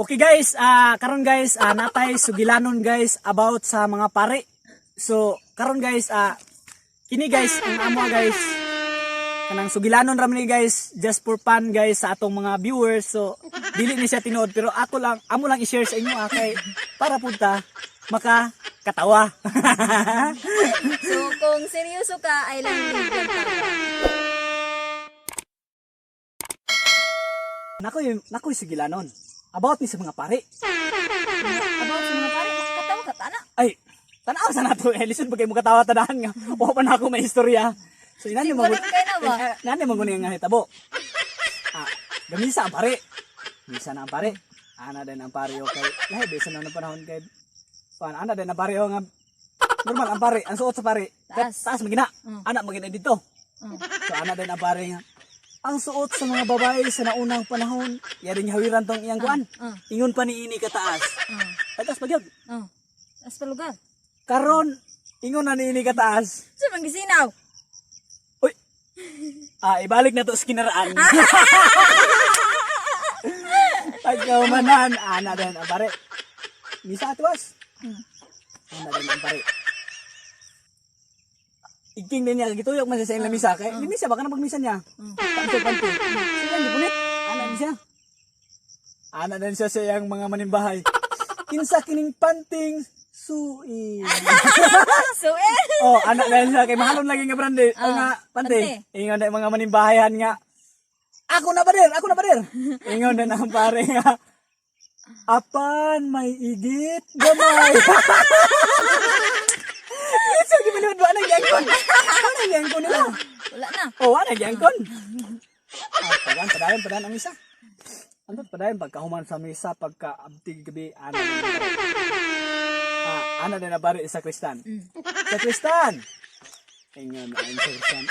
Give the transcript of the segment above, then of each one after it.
Okay guys, karon guys, natay sugilanon guys about sa mga pare. So, karon guys, kini guys, ang amo guys, kanang sugilanon ra man ni guys, just for fun guys sa atong mga viewers. So, dili ni siya tinuod pero ako lang, amo lang i-share sa inyo kay para punta maka katawa. So, kung seryoso ka, ay lang bigyan tawa. Nako yung sugilanon. About ni sa mga pare. About sa mga pare, makakatawa ka, tana. Ay, tanaw sa nato eh. Lisod ba kayo mukatawa tanahan nga? Wa pa na ako may istorya. So, inani mo Siguro kay na ba? Nani mo nga hitabo. Gamisa ang pare. Gamisa na ang pare. Ana din ang pare okay. Lahi bisa na ng panahon kay pan ana din ang pare oh, nga normal ang pare, ang suot sa pare. Taas. Taas magina. Ana magina dito. So ana din ang pare nga ang suot sa mga babae sa naunang panahon, yaring hawiran tong iyang kuan. Ingon pa ni ini kataas. Taas pa gyud. Oh. As pa lugar. Karon ingon na niini kataas. Sa mangisinaw. Uy. Ibalik na to sa kinaraan. Pagkaumanan, ana din ang pare. Misa atuas. Ana din ang pare. Igking din niya, gituyok man siya sa ilang misa. Kay, misa, baka na pagmisa niya. Panto, panto. Siya, gipunit. Ana din siya. Ana din siya sa iyang mga manimbahay. Kinsa kining panting sui. So, eh. Oh, anak na siya kay mahalon lagi nga brande. Oh, nga pante. pante. Ingon na yung mga manimbahayan nga. Ako na bader, ako na bader. Ingon na ang pare nga. Apan may igit gamay. Ito gibinuod ba na gyangkon? Ano gyangkon nila? Wala na. Oh, ana gyangkon. Padayon, padayon, padayon ang misa. Ano padayon pagkahuman sa misa pagka abtig gabi ana. Na ang pare. Ana na na pare sa Kristan. Sa Kristan. Ingon ang sa Kristan.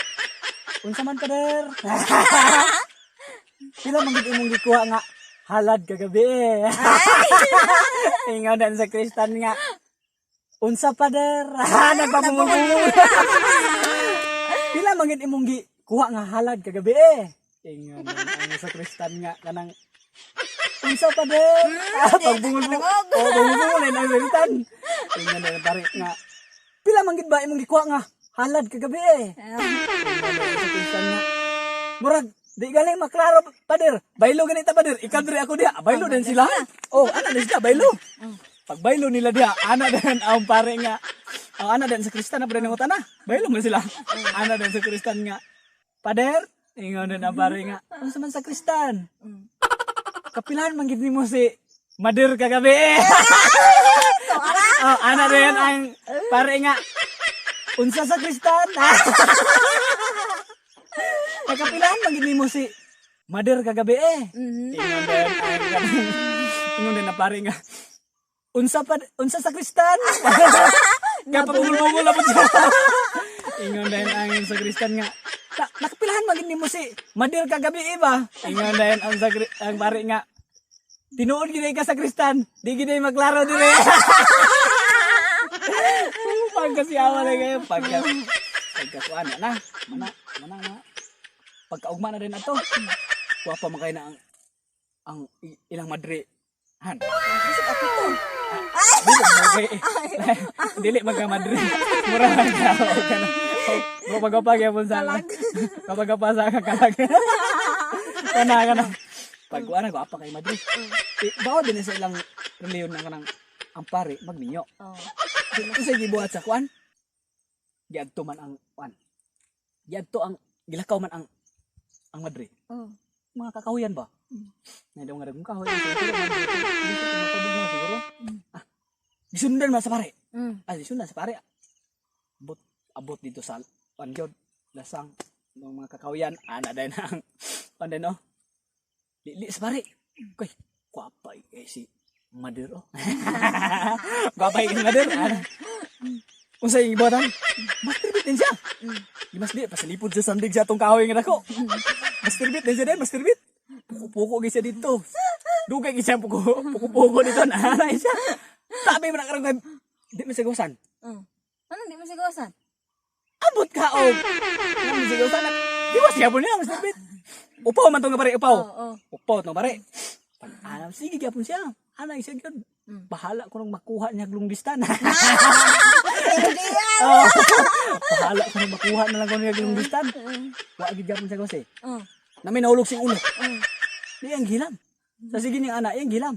Unsa man pader? Pila man gid imong gikuha nga halad kagabi eh. Ingon na sa Kristan nga. Unsa pader? Nagpabungol-bungol. Pila man gid imong gikuha nga halad kagabi eh. Ingon na ang sa Kristan nga kanang unsa pader? Pagbungol-bungol. Oh, bungol-bungol na ang Kristan. Ingon na pare nga. Pila man gid ba imong gikuha nga halad kagabi eh. Sa Kristan nga. Murag di galing maklaro pader. Baylo ganita pader. Ikaw diri ako diha. Baylo din sila. Oh, ana din sila baylo. Pag baylo nila diha, ana din ang pare nga. Ang ana din sa Kristan na pa din ang utana. Baylo man sila. Ana din sa Kristan nga. Pader, ingon din ang pare nga. Unsa man sa Kristan? Kapilahan man gid nimo si Madir kagabi. Oh, ana din ang pare nga. Unsa sa Kristan? Nakapilahan man gid nimo si Madir kagabi eh. Ingon din ang ingon din na pare nga. Unsa pa unsa sa Kristan? Kapabungol-bungol na po siya. Ingon din ang sa Kristan nga. Nakapilahan man gid nimo si Madir kagabi eh ba? Ingon din ang sa ang pare nga. Tinuod gid ka sa Kristan, di gid ay maklaro dire. Pagkasiyawa na kayo pagka pagka kuan na mana mana na pagkaugma na rin ato. Kuha pa man kayo na ang ilang madre. Han. Bisag ako to. Dili man kay dili magka madre. Mura man ka o kana. Kapag gyapon sa kapag sa kalag. Kana kana. Pag kuan na apa kay madre. Eh, bawo din sa ilang reliyon ang kanang ang pare magminyo. Oh. Unsa gibuhat sa kuan? Giadto man ang kuan. Giadto ang gilakaw man ang madre. Oh. Mga kakahuyan ba? Nga daw nga dagong kahoy. Siguro, mapabigna siguro. Gisundan man sa pare. Gisundan sa pare. Abot, abot dito sa kuan gyud. Lasang ng mga kakahuyan. Ana din ang kuan din no. Lili sa pare. Kay, kwapa eh si Madir oh. Gwapa eh si Madir. Ana. Unsa yung ibuhatan? Masturbate din siya. Mas di, pasalipod siya sandig siya atong kahoy nga dako. Masturbate din siya din, masturbate. Puko-puko gyud siya dito. Dugay gyud siya puko, puko-puko dito na siya. Tabi man ang karon kay di man sigawasan. Oh. Ano di mo sigawasan? Abot ka og. Di man sigawasan. Di ba siya po niya masturbate. Upaw man to nga pare, upaw. Oo. Upaw to pare. Pag ana, sige gyapon siya. Ana siya gyud. Bahala ko nang makuha niya long distance. Hindi yan. Oh. Bahala ko nang makuha na lang ko niya long distance. Wa gid gyapon siya kasi. Na may nahulog siyang ulo. Di ang gilam. Sa sige niyang ana, iyang gilam.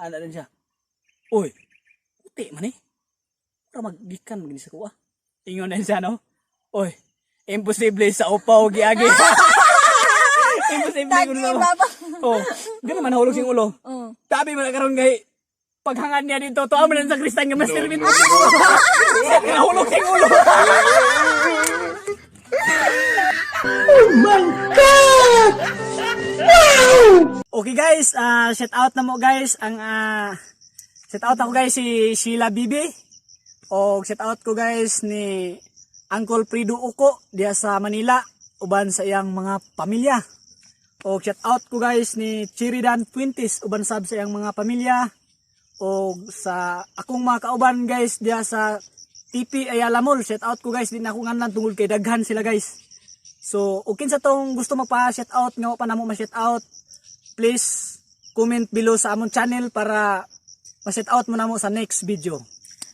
Ana din siya. Uy, puti man eh. Para maggikan magini sa kuha. Ingon na siya, no? Uy, imposible sa upaw giagi. Imposible Tagi, kun sa baba. Oh, ganun man nahulog siyang ulo. Tabi man na karon kay paghangad niya dito, tuwa man sa kristan nga master bin. Nahulog siyang ulo. Oh my God! Okay guys, shout out na mo guys ang shout out ako guys si Sheila Bibi. O shout out ko guys ni Uncle Prido Uko diya sa Manila uban sa iyang mga pamilya. O shout out ko guys ni Chiridan Fuentes uban sab sa iyang mga pamilya. O sa akong mga kauban guys diya sa TP Ayala Mall. Shout out ko guys, di na ako nganlan tungod kay daghan sila guys. So, ug kinsa tong gusto magpa shout out nga wa pa namo ma-shout out, please comment below sa among channel para ma-shout out mo namo sa next video.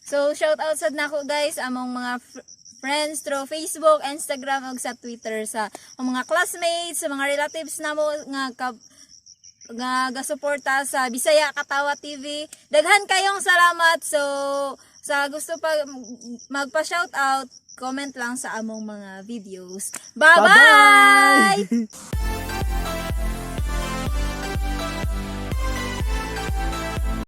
So, shout out sad nako guys among mga friends through Facebook, Instagram ug sa Twitter, sa ang mga classmates, sa mga relatives namo nga ka, nga gasuporta sa Bisaya Katawa TV. Daghan kayong salamat. So, sa gusto pa magpa-shout out, comment lang sa among mga videos. Bye-bye! Bye-bye!